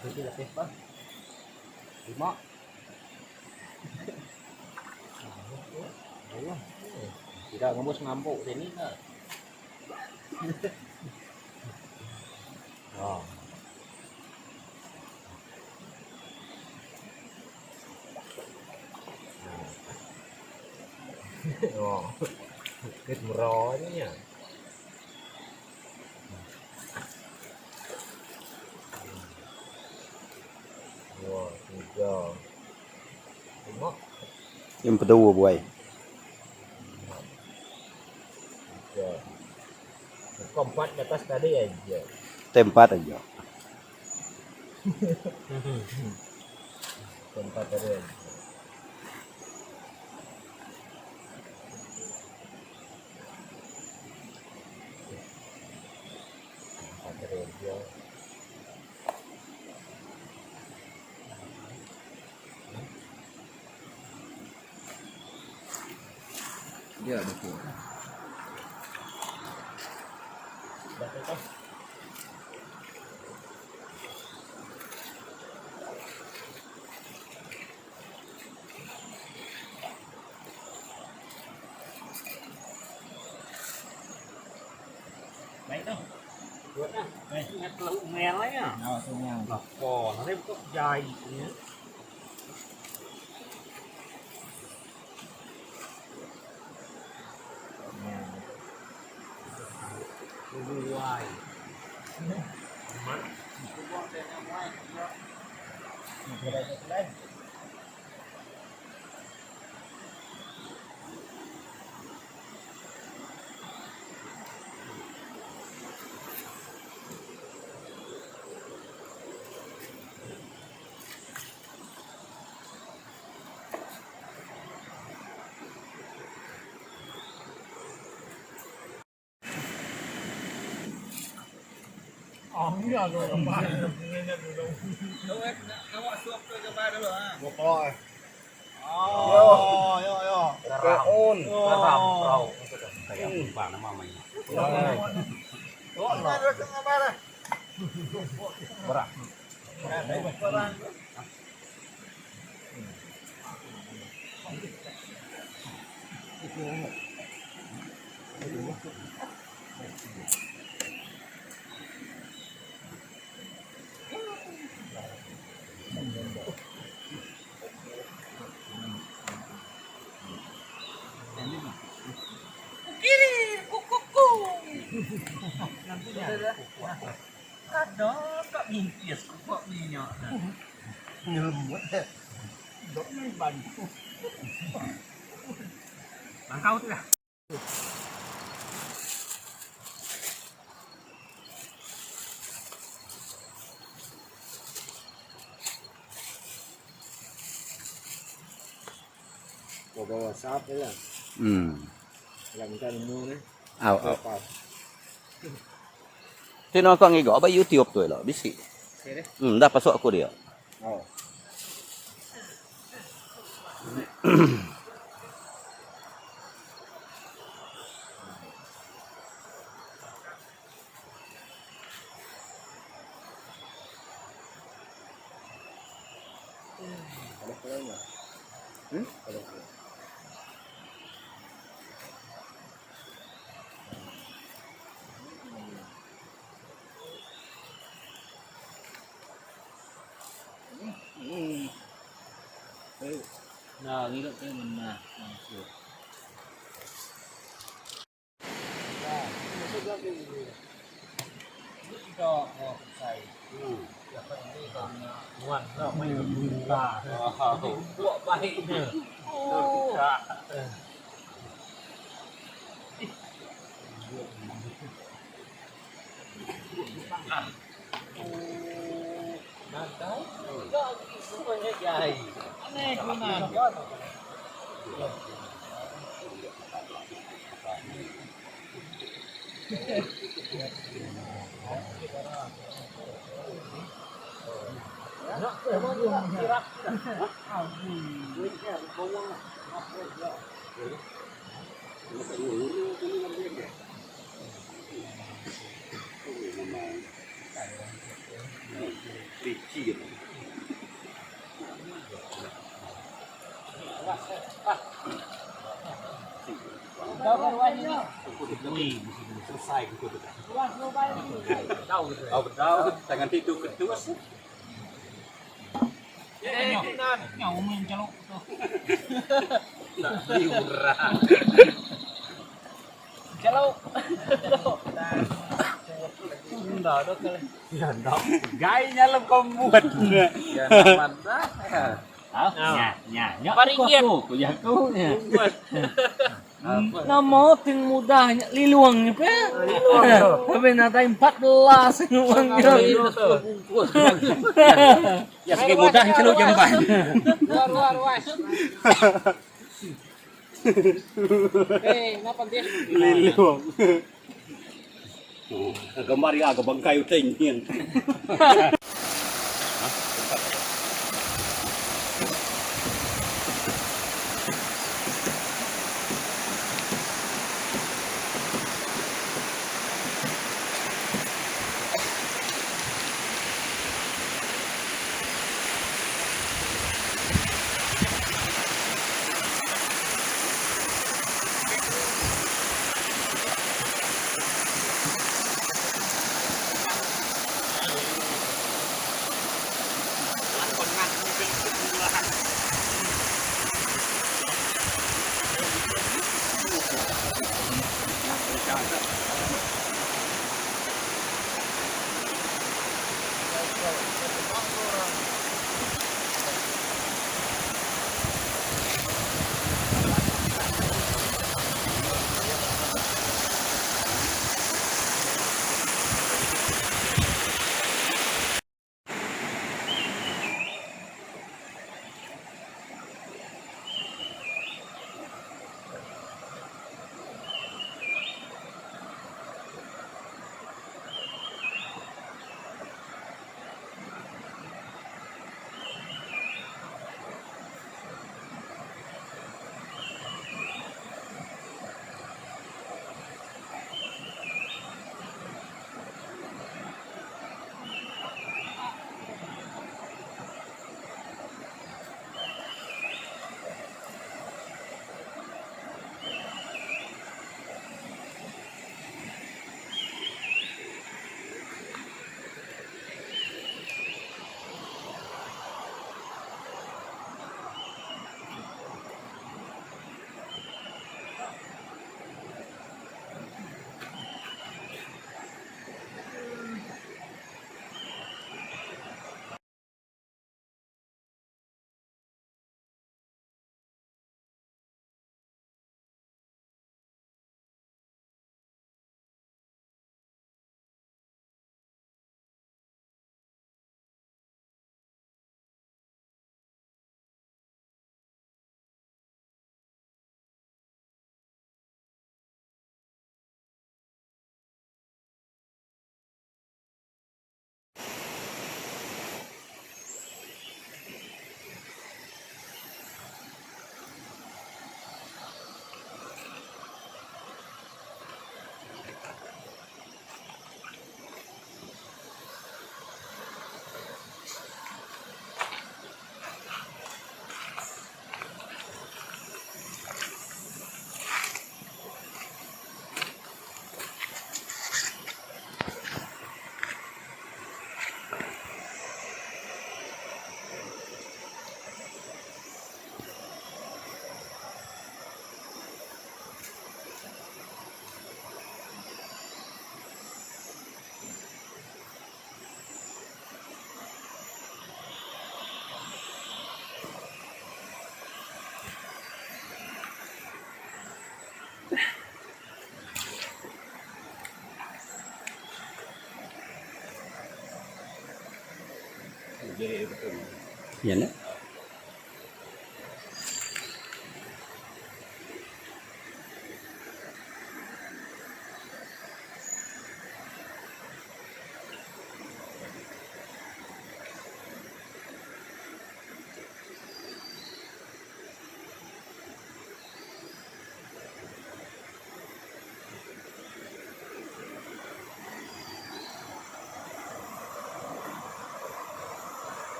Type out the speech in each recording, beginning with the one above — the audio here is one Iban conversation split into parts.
Tujuh lapis pa. Lima. Tidak ngembus ngambuk sini ka. Oh. Oh. Kết mò nhỉ. Dua, tiga, lima. Empedu buai. Tiga. Buka empat ke atas tadi aja. Tempat aja. Tempat tadi aja. Dia betul. Baik tu. Buat lah. Ingat lauk merah ya. Lapor. Nanti buka jahit ni. Buai. On. Seram kau. Bang nama main. Berak. Kada kak mintis kok minyak. Nyelemut. Langkau tu dah. Bawa WhatsApp đấy là Hmm. làm người ta mua đấy. Au au. Vào. Tu nak kau ngigak ba YouTube tu lah, bisi. Dah pasuk aku dia. Ờ. Nah, ngilok tu mana. Buat baiknya. Oh. Aneh mana? Licin. Nama ti mudah nya lilung nya pe. Tapi nadai 14 wang nya. Ya sigi mudah kelu jamban. Lilung. Gambar iya ga bangkai utai nyin. Ya ne.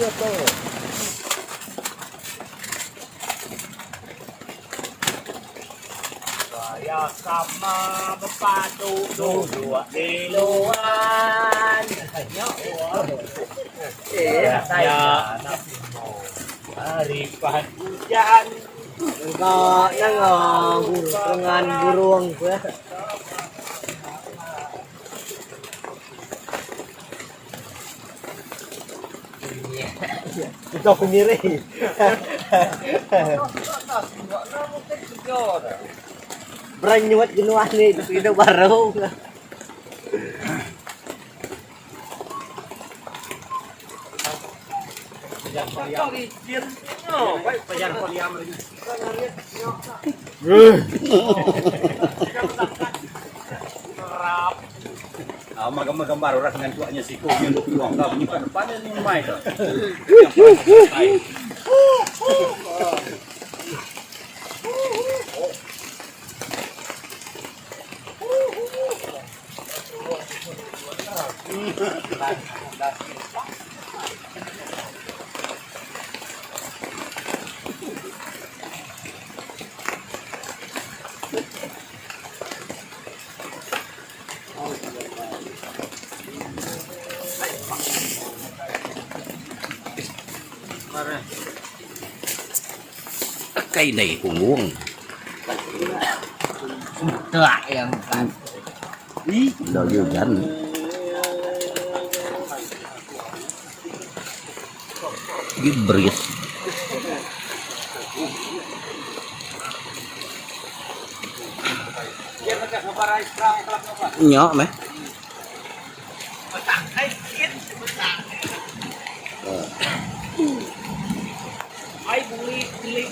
Gaya sama bepadu duduk di luan. Ya, haripan hujan. Enggak nang burungan burung ku. Itu aku ngiri. Beranyuat jenuah ni itu baru. Ah, gambar-gambar orang dengan tuaknya siku yang duk tuang kau menyimpan depan ni mai tu. Cây này cũng uống. Đồ dưa chanh. Gibris. Nhỏ meh. Ai beli beli.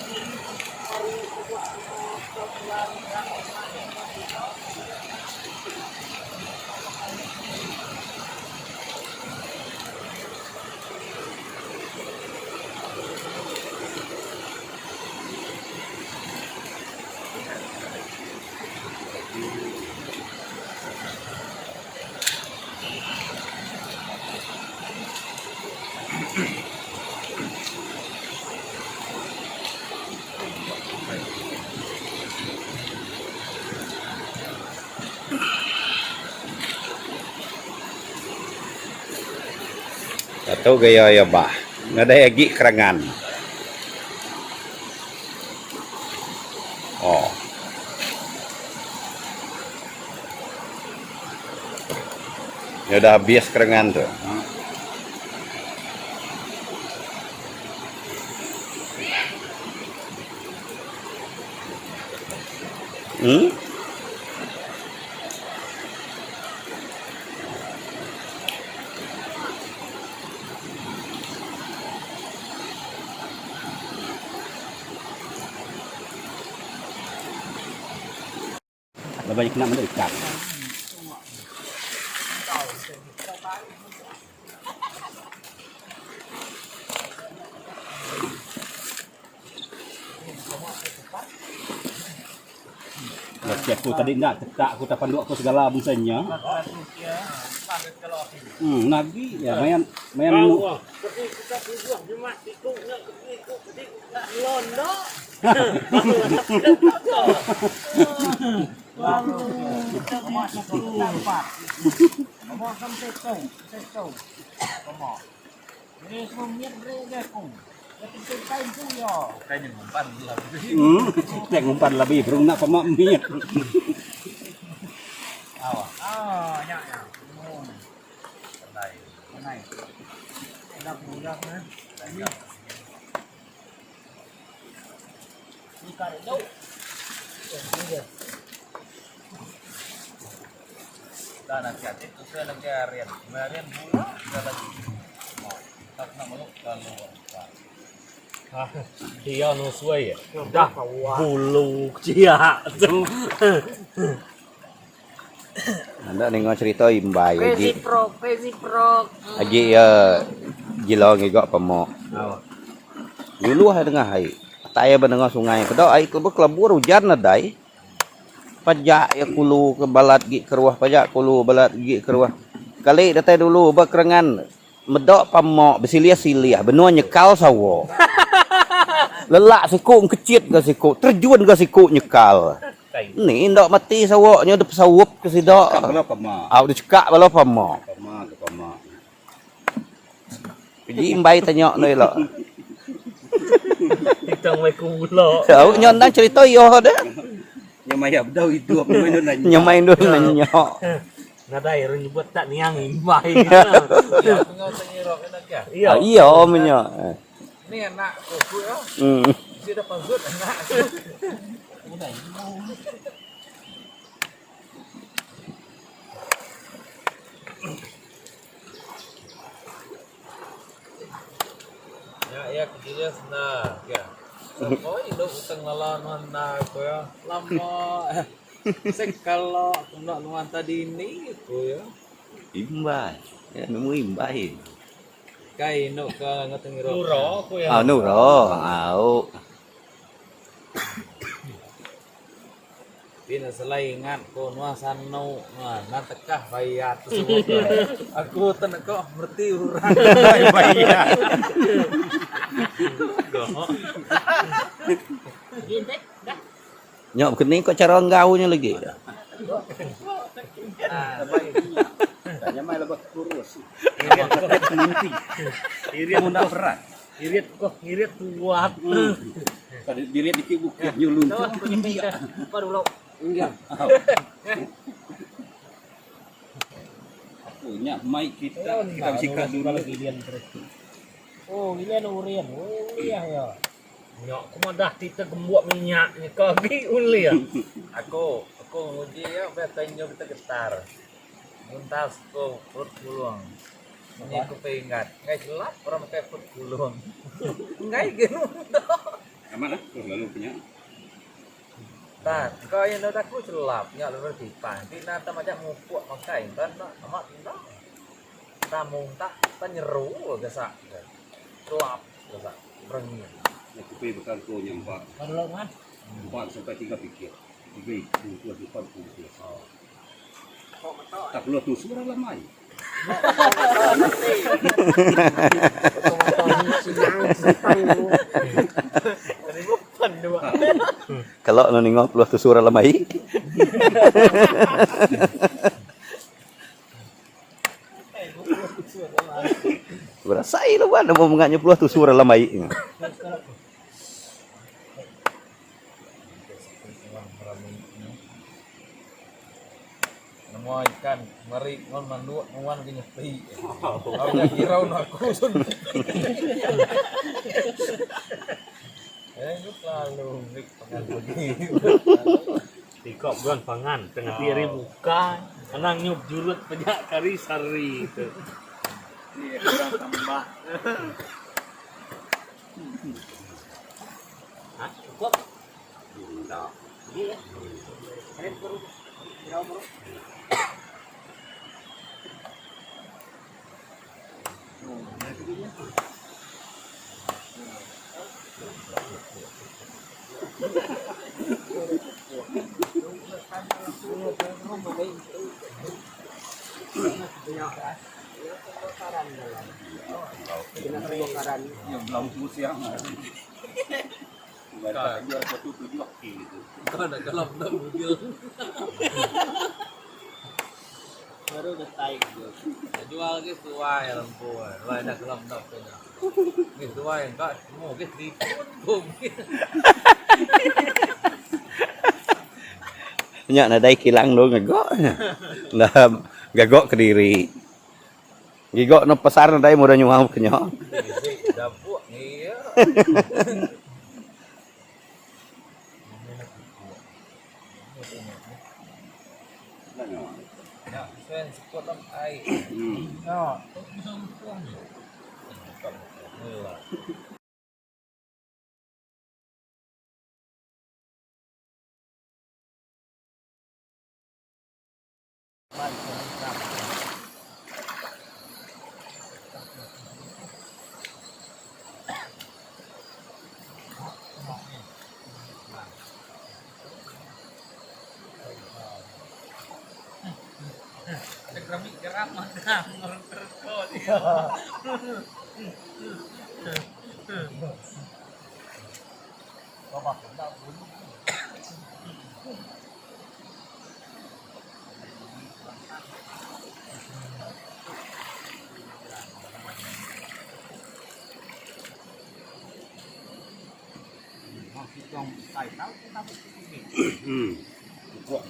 Atau gaya iya bah. Nadai agi kerangan. Oh. Nya udah habis kerangan tu. Hmm? Laban kena meda ikan. Laki aku tadi enda tetak aku tak panduk aku segala bangsa nya. Hmm, nagi ya mayan mayan mu. Hmm, tek ngumpan lebih burung nak pama mit. Dia nusui dah bulu cia tu. Enda ninga cerita imbai agi. Crazy frog, crazy frog. Agi iya gila ngiga pemok. Luluh iya dengah ai. Tai iya ba nengah sungai peda ai ke bekelabur ujan nadai. Pajak iya kulu ke balat gi keruah pajak kulu balat gi keruah. Kali datai dulu ba kerengan. Meda pama besilih-silih benua nyekal sawa. Lelak siku engkechit ga siku, terjun ga siku nyekal. Ni enda mati sawa nya dep pesaup ke sida. Au dicekak bala pama. Uji imbai tanya enda ila. Au nya endang cherita iya deh. Nya maya endur nanya. Nadai orang nyebut tak niang imbai. Iya iya menya. Ni anak ku ku ya. Bisi dah pansut anak ku. Nya iya ke jeles enda ke. Sapa indu utang lala nuan enda ku iya. Lama sek kala ku enda nuan tadi ni ku iya. Imbai. Ya nemu imbai. Kai indu ke ngetu ngirup. Nura ku iya. Ah nura. Au. Ti ne selai ingat ko nuan sanu nuan nan tekah bayat tu suba. Aku te neko mereti orang bayat. Nya bekeni ko cara enggau nya lagi. Ngirit ko ngirit kuat. Dirit dikit bukit nyu luntung tinggi. Nya mai kita kita besikap dulu. Oh gilian urin ulih iya. Nya ku madah ti te gembuk minyak nya ke agi ulih. Aku aku nguji iya biar nyu kita getar. Muntas ko perut pulung. Munyi ku pinggat. Enggai chelap orang makai perut pulung. Enggai ge nunda. Amat lah terus lalu punya. Tak, kau yang dah aku chelap nya lalu tipan. Ti na ta majak mupuk makai entan enda amat enda. Ta muntak ta nyeru gasak ke. Chelap gasak rengin. Nya kupi bekal ko nya empat. Empat sampai tiga pikir. Tiga bungkus empat bungkus. Tak perlu tu surah lamai. Kalau no ninga peluh tu surah lamai. Berasai lah buat nama mengaknya peluh tu surah lamai. Nama ikan meri nuan manduk nuan ke nyepi. Tau nya irau nu aku sun. Eh nu kelalu ngik pangan pegi. Iko bulan pangan tengah ti hari buka anang nyup jurut pejak kari sari tu. Ni kurang tambah. Ha cukup. Jual ke tuai lempu lai dah gelap dak punya. Ni tuai enggak mu ke telefon pun. Nya nadai kilang dulu ngaga nya. Enda gaga kediri. Giga ne pasar nadai mudah nyual ke nya. Bisi dapuk iya. Pupuk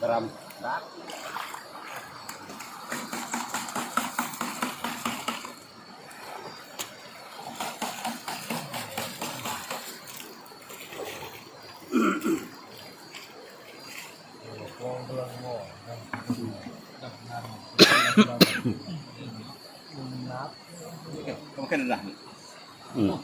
garam. Hmm.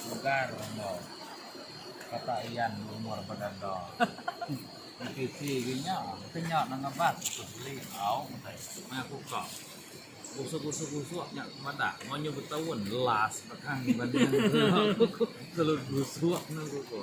Bugar enggau kata ian umur bedanda. Kisi ke nya, ke nya nang ngebas ku beli au meh aku ka. Gusuk-gusuk-gusuk nya ku madah enggau nyu betaun last bakang banding selalu gusuk ne ku ko.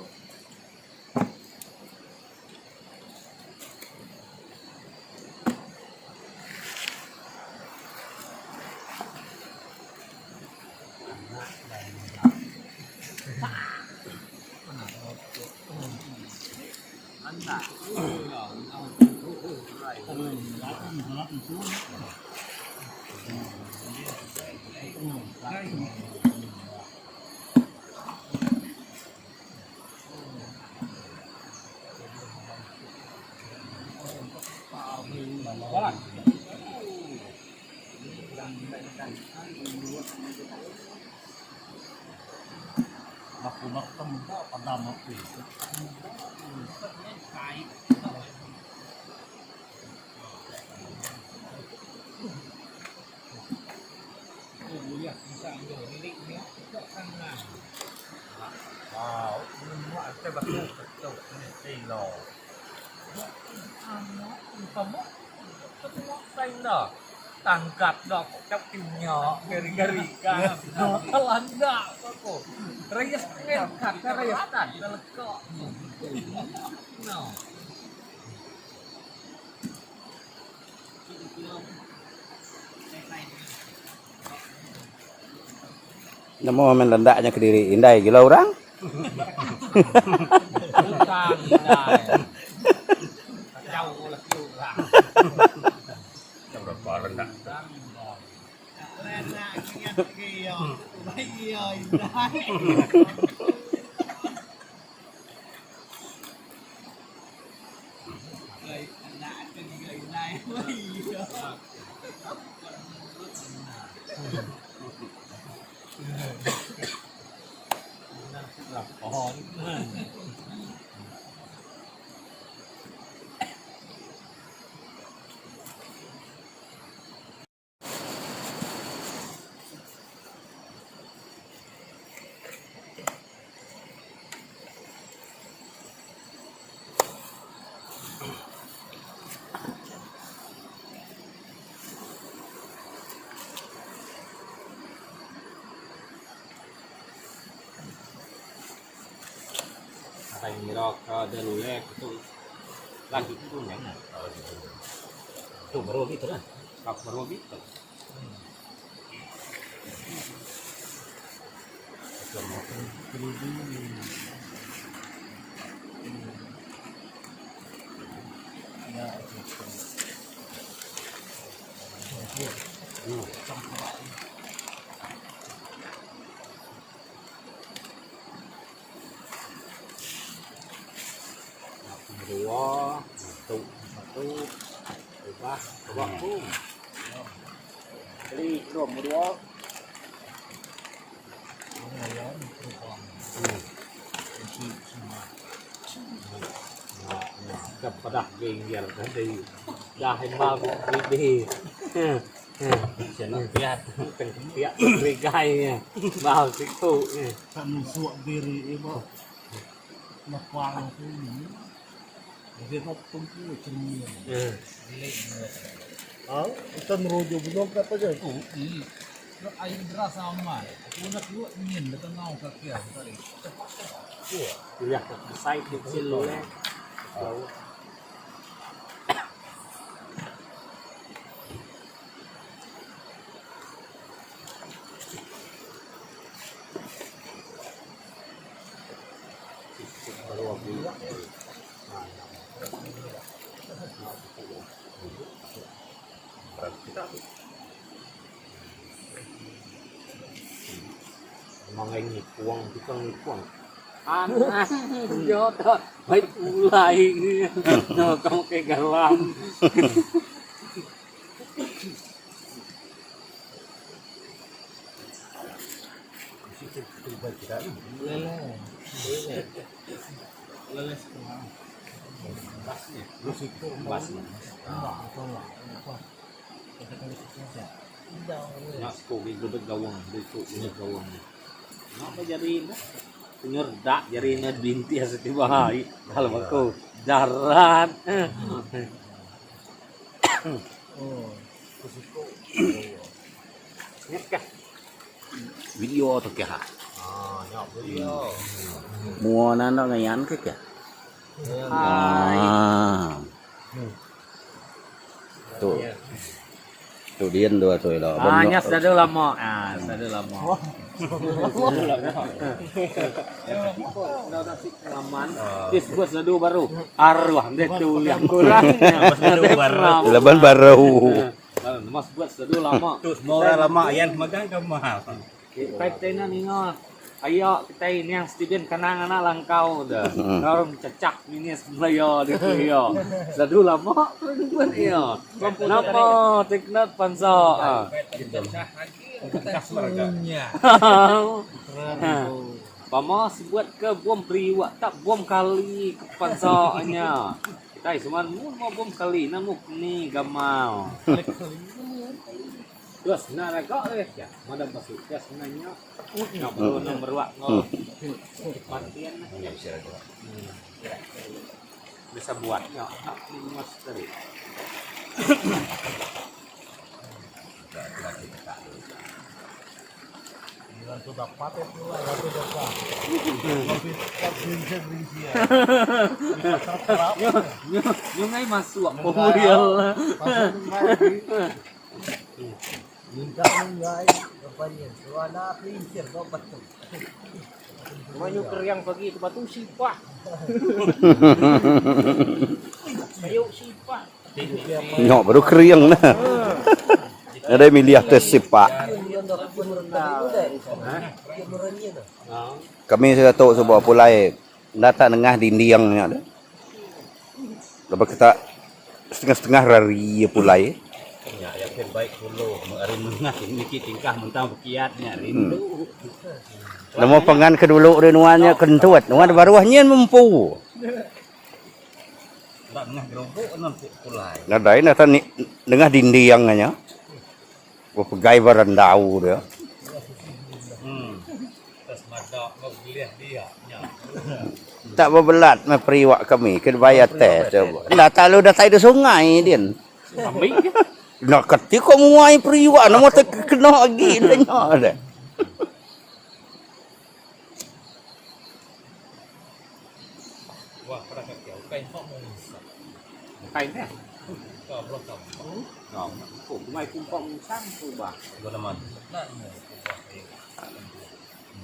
Nemu men lendak nya kediri indai gila orang. Video tu kah. Mua na enda ngayan ke kah? Ah. Tu. Tu dian dua tu ila. Ah, nya selalu lama. Ah, selalu lama. Disebut selalu baru. Arwah dia tu yang kurang. Laban baru. Mas buat selalu lama. Tu semua orang lama ayan magang ke mahal. Kitai kitai ninga aya kitai niang Steven kenang anak langkau de. Orang cecak minis Malaya ditu iya. Selalu lama buat iya. Napa teknat pansa. Pama sebuat ke bom periwak tak bom kali ke pansa nya. Kitai semua nemu nama bom kali nemu ni gamal. Terus enda raga deh ya. Madam pasu gas ngena nya. Nya perlu nang meruak enggau matian lah nya. Bisa buat nya nak limas tadi. Nyungai masuk pemurial. Manyu keriang pagi tu batu sipah. Kayu sipah. Nyok baru kering nah. Nadai milih te sipak. Kami sida tu suba pulai enda tak nengah dinding nya tu. Lepas kita setengah-setengah rari pulai. Nya yakin baik pulo ari nengah niki tingkah mentang bekiat nya rindu. Nemu pengan ke dulu ri nuan nya kentut nuan baruh nyin mempu. Enda nengah gerobok nuan pulai. Nadai enda tan nengah dinding nya. Bepegai ba randau dia. Tak bebelat meh periwak kami ke dibayar test. Enda tak lalu datai di sungai din. Enda keti ko muai periwak nama te kena agi dah nya deh.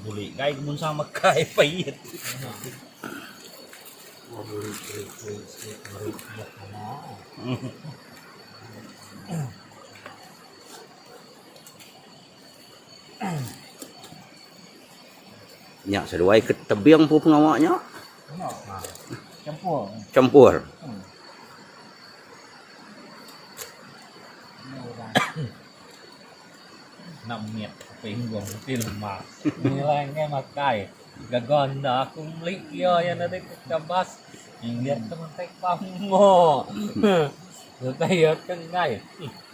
Buli gai ke munsang makai pait. Nya seduai ke tebing pun pengawa nya. Campur. Campur. Enda mit pinggung ti lemak. Nilai enggai makai. Gaga enda aku meli iya iya nadai ke kabas. Inggit ke mentai pamo. Utai iya ke enggai.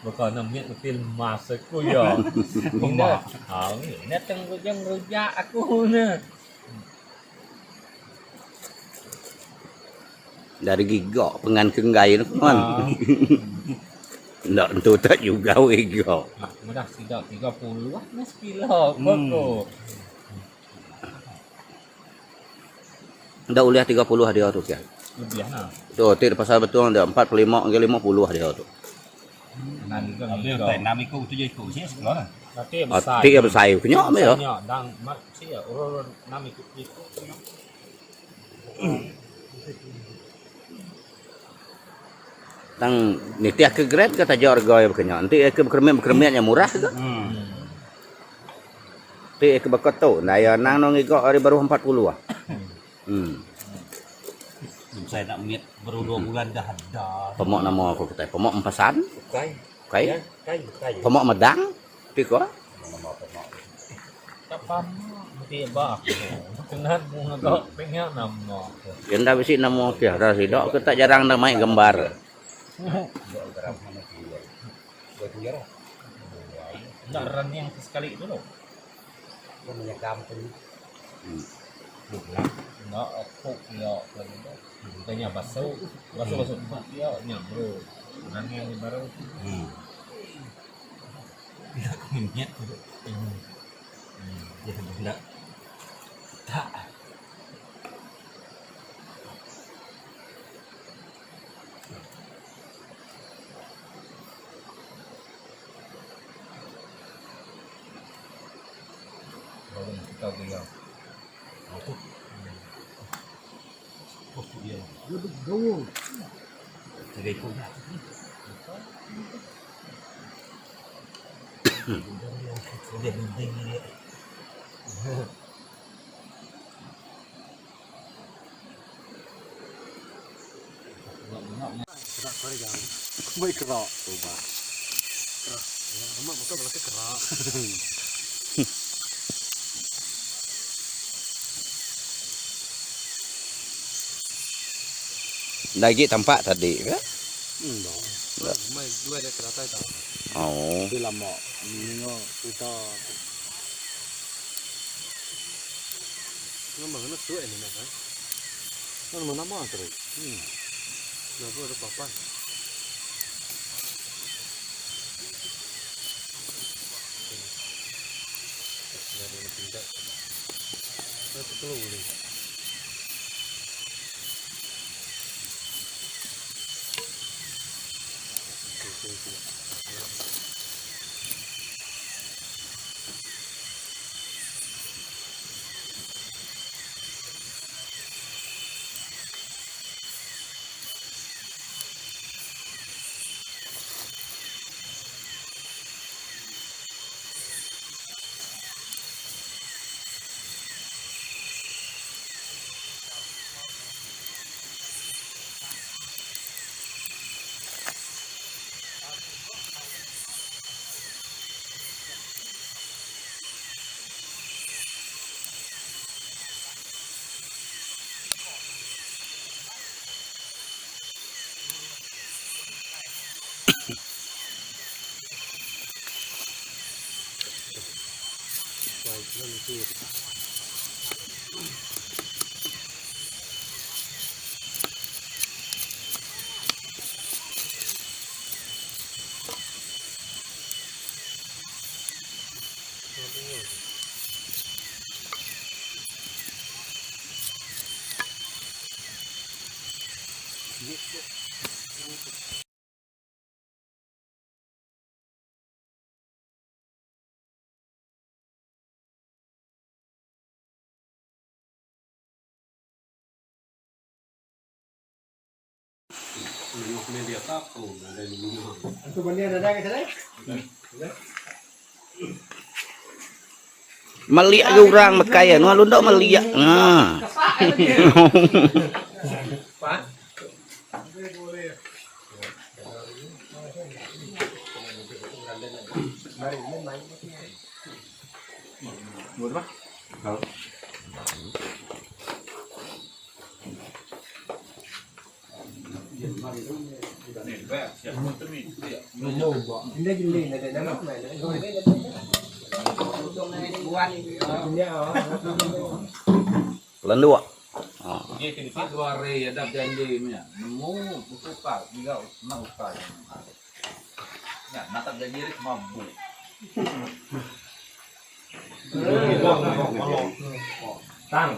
Baka enda mit ti lemas aku iya. Enda. Enda teng rujak aku ne. Dari giga pengan ke enggai tu kawan. Enda tentu tak jugau iga. Madah sida 30 meh sekilo ko. Enda ulih 30 dia tu kia. Lebih nah. Tu ti pasal betul dia 45 hingga 50 dia tu. Ambil utai 6 iku 7 iku sik sekilo lah. Ti besai. Ti besai kenya meh ya. Dang mat sik urang 6 iku 7 iku. Tang nitih ke grade ke taja rega iya baka nya. Enti iya ke bekeremit-bekeremit nya murah ga. Enti iya ke baka tu ndai iya anang ne ngiga ari baruh 40. Em. Besai anak mit baru dua bulan dah ada. Pemok nama ko kitai? Pemok empasan? Ukai. Ukai. Pemok medang? Ti ko. Nama pemok. Tak pama enti ba aku. Kena ngaga penga nama aku. Iya enda bisi nama ke ra sida ke tak jarang enda mai gambar. Enda rening ke sekali tu tu. Enda aku iya ke nya basu basu basu iya nya baru rening baru. Enda ku mimit tu. Dia enda tak. Baru kita dia. Oh tu. Oh tu dia. Tiga ekor dah. Enda agi tampak tadi ke? Enda. Oh. Meliak ga orang mekai anu lalu enda meliak. Ha. Lenduk. Uji ti bisi dua hari ada bejanji meh nya. Nemu betukar enggau enda ukai. Nya natap janji ri mabuk. Tang.